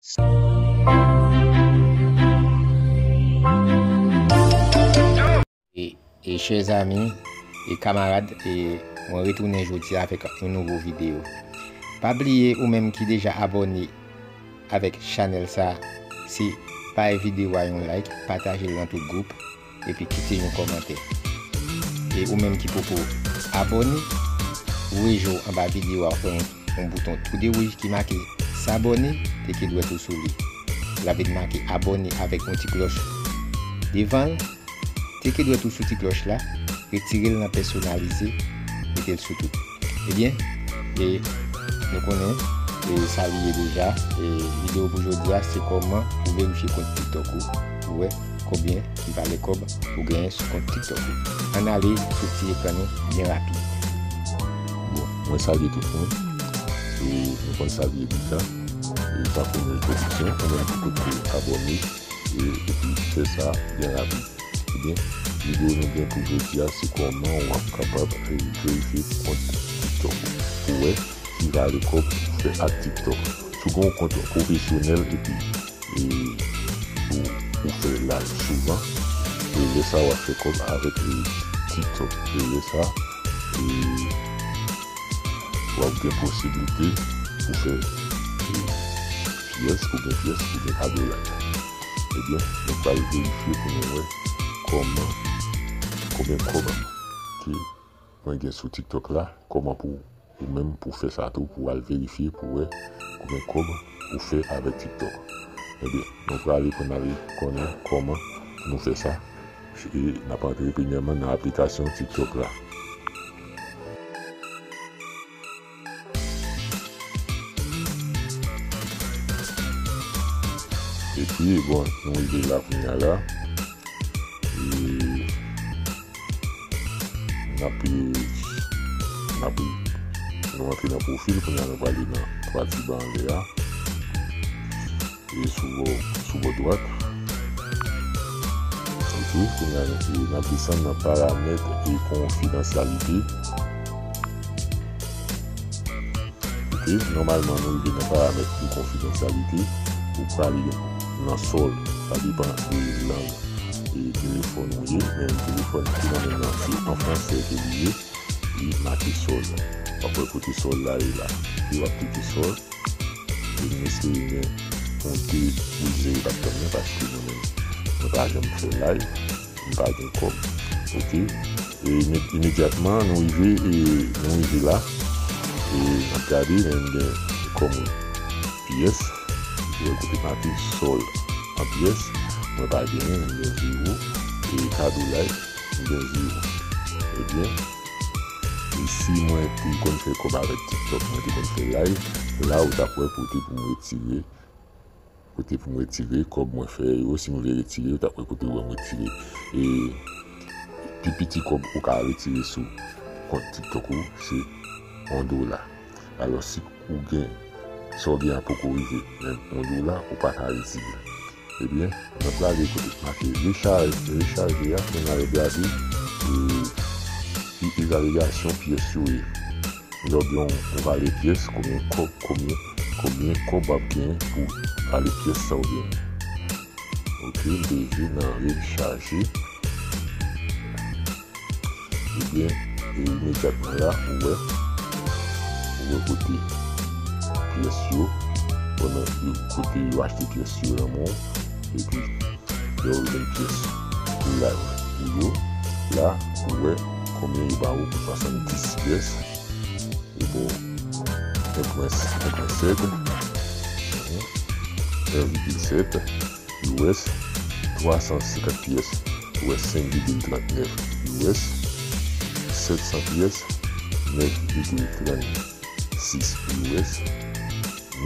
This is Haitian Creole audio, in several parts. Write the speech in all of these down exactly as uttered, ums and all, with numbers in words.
E, e chè zanmi e kamarad, e mwen retounen jodi a avèk yon nouvo videyo. Pa bliye ou menm ki deja abòne avèk chanèl sa, se bay videyo a yon like, pataje l nan tout gwoup, epi kite yon kòmantè. E ou menm ki poko abòne, voye je w anba videyo a, w ap wè yon, yon bouton tou de wouj ki make s'abonner, teke dwèt ou sou li. L ap vin make abòne avèk yon ti klòch devan l. Teke dwèt ou sou ti klòch la, retire l nan pèsonalize, mete l sou tout. Ebyen, e nou konnen, e sa li ye deja, e videyo pou jodi a, se kòman pou verifye kont TikTok ou, pou wè konbyen ki valè kòb ou genyen sou kont TikTok ou. Ann ale sou ti ekran nou byen rapid. Bon, mwen salye tout moun. E nou konn sa l ye deja. E sa premye entwodiksyon, ou menm ki potko abòne, e, epi fè sa byen rapid. Ebyen, videyo nou gen pou jodi a, se kòman w ap kapab, e, verifye kont TikTok ou, pou wè ki valè kòb ou fè ak TikTok. Si w gen yon kont pwofesyonèl epi, e, ou, ou fè live souvan, e lè sa w ap fè kòb avèk, e, TikTok. E lè sa, e, w ap gen posiblite pou fè, e, pyès, pou gen pyès, pou gen kado live. Ebyen, nou pral verifye pou nou wè kòman, konbyen kòb ke mwen gen sou TikTok la, kòman pou ou menm pou fè sa tou, pou al verifye, pou wè konbyen kòb ou fè avèk TikTok. Ebyen, nou prale pou n al konnen kòman nou fè sa. E n ap antre premyèman nan aplikasyon TikTok la. Epi, bon, nou rive la kounye a la. E n ap, n ap, nou antre nan pwofil, kounye a nou prale nan twa ti ba anlè a. E sou bò, sou bò dwat. Ok, kounye a nou, e n ap desann nan paramèt e konfidansyalite. Ok, nòmalman nou rive nan paramèt e konfidansyalite. Ou prale nan sòl, sa depann de lang e telefòn ou ye, men telefòn ki nan men m nan se an fransè ke li ye, li make sòl. W ap wè kote sòl la ye la. Epi w ap klike sòl. E m espere gen yon de ou zewo k ap tann mwen, paske mwen menm, mwen pa janm fè live, m pa gen kòb. Ok? E ime-, imedyatman, nou rive, e nou rive la. E n ap gade, men m gen kòm pyès. Ou wè kote make sòl an pyès. Mwen pa genyen, m gen zewo. E kado live, m gen zewo. Ebyen, e si mwen te konn fè kòb avèk TikTok, mwen te konn fè live, la ou t ap wè kote pou m retire, kote pou m retire kòb mwen fè yo, si m vle retire, ou t ap wè kote ou wè m retire. E pi piti kòb ou ka retire sou kont TikTok ou, se yon dola. Alò, si ou gen, sa w gen an poko rive menm yon dola, ou pa ka retire. Ebyen, mwen prale kote k make rechaje, rechaje a, pou n al gade, e, ki evalyasyon pyès yo ye. Lè w gen yon, yon valè pyès, konbyen kòb, konbyen, konbyen kòb w ap genyen pou valè pyès sa w genyen. Ok, m rive nan rechaje. Ebyen, e imedyatman la, ou wè, ou wè kote pyès yo, ou wè nan, yo, kote yo achte pyès yo nan men w, epi lè w jwenn pyès pou la, pou yo, la, ou wè konbyen yo ba ou pou swasanndis pyès. E bon, en pwen, en pwen sèt, en vigil sèt, U S, twa san senkant pyès, ou wè senk vigil trannèf U S, sèt san pyès, nèf vigil trannsis U S,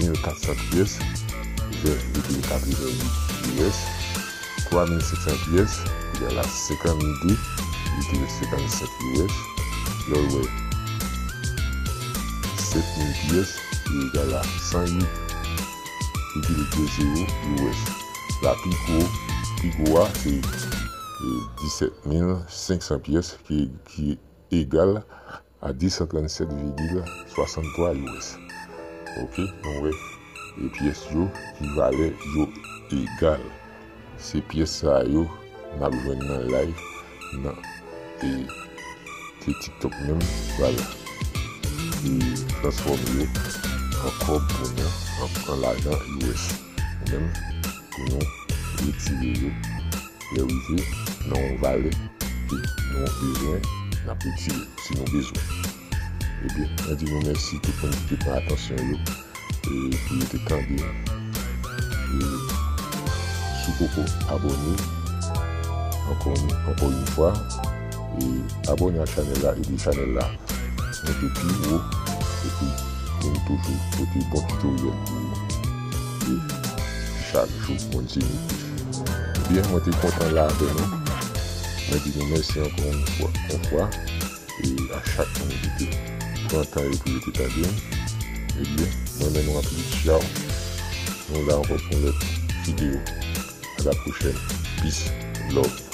mil kat san pyès, ven vigil katrevenwit U S, twa mil senk san pyès, egal a senkannde vigil senkannsenk U S, lè w wè sèt mil pyès, ki egal a san uit virgil de zewo U S. La pi gwo, pi gwo a, se, e, disèt mil senk san pyès, ki, ki egal a de san trannsèt vigil swasanntwa U S. Ok, nou wè, e pyès yo ki valè yo egal. Se pyès sa yo n ap jwenn nan live nan e te TikTok menm, vwala. E transfòme yo an kòb pou nou, an, an lajan U S. Nou menm, pou nou retire yo lè rive nan yon valè ke nou bezwen, n ap retire si nou bezwen. Ebyen, mwen di nou mèsi tout moun ki te pran atansyon yo e pou yo te tande. E si w poko abòne, ankò, ankò yon fwa, e abòne ak chanèl la, ede chanèl la monte pi wo, epi pou n toujou pote bon tutoriel pou ou. E chak jou, Bondye nou plis. Ebyen, mwen te kontan la avè nou. Mwen di nou mèsi ankò yon fwa, yon fwa. E a chak moun ki te pran tan yo pou yo te tande m. Ebyen, mwen renmen nou anpil. Tchaw. Nou la ankò pou yon lòt videyo. A la pwochèn. Peace. Love.